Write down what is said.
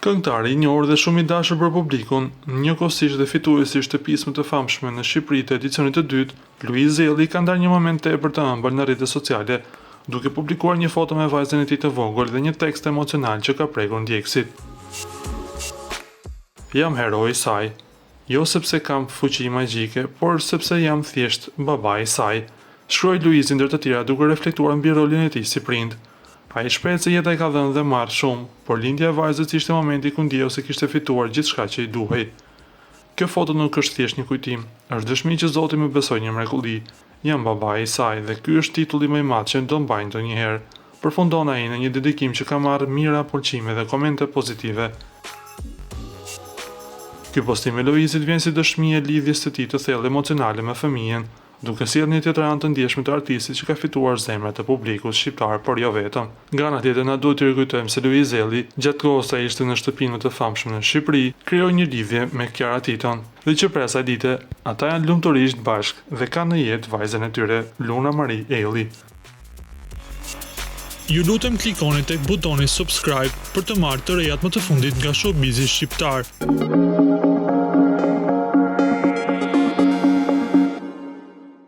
Këngëtari i njohur dhe shumë i dashur për publikun, njëkohësisht dhe fituesi i shtëpisë më të famshme në Shqipëri të edicionit të dytë, Luiz Ejlli ka ndarë një moment tepër të ëmbël në rrjetet sociale, duke publikuar një foto me vajzën e tij të vogël dhe një tekst emocional që ka prekur ndjekësit. Jam heroi i saj. Jo sepse kam fuqi magjike, por sepse jam thjesht babai i saj, shkroi Luizi ndër të tjera duke reflektuar mbi rolin e tij si prind. Ai shprehet se jeta i ka dhënë dhe marrë shumë, por lindja e vajzës ishte momenti ku ndjeu se kishte fituar gjithçka që i duhej. Kjo foto nuk është thjesht një kujtim, është dëshmi që Zoti më besoi një mrekulli. Jam babai i saj dhe ky është titulli më i madh që do mbaj ndonjëherë, përfundon ai në një dedikim që ka marrë mijëra pëlqime dhe komente pozitive. Ky postim i Luizit vjen si dëshmi e lidhjes së tij të thellë emocionale me fëmijën, duke sjellë një tjetër anë të ndjeshme të artistit që ka fituar zemrat e publikut shqiptar, por jo vetëm. Nga ana tjetër na duhet të rikujtojmë se Luiz Ejlli, gjatë kohës sa ishte në shtëpinë më të famshme në Shqipëri, krijoi një lidhje me Kiara Titon dhe që prej asaj dite, ata janë lumturisht bashkë dhe kanë në jetë vajzën e tyre, Luna Marie Ejlli. Ju lutem klikoni tek butoni subscribe për të marrë të rejat më të fundit nga showbizi shqiptar.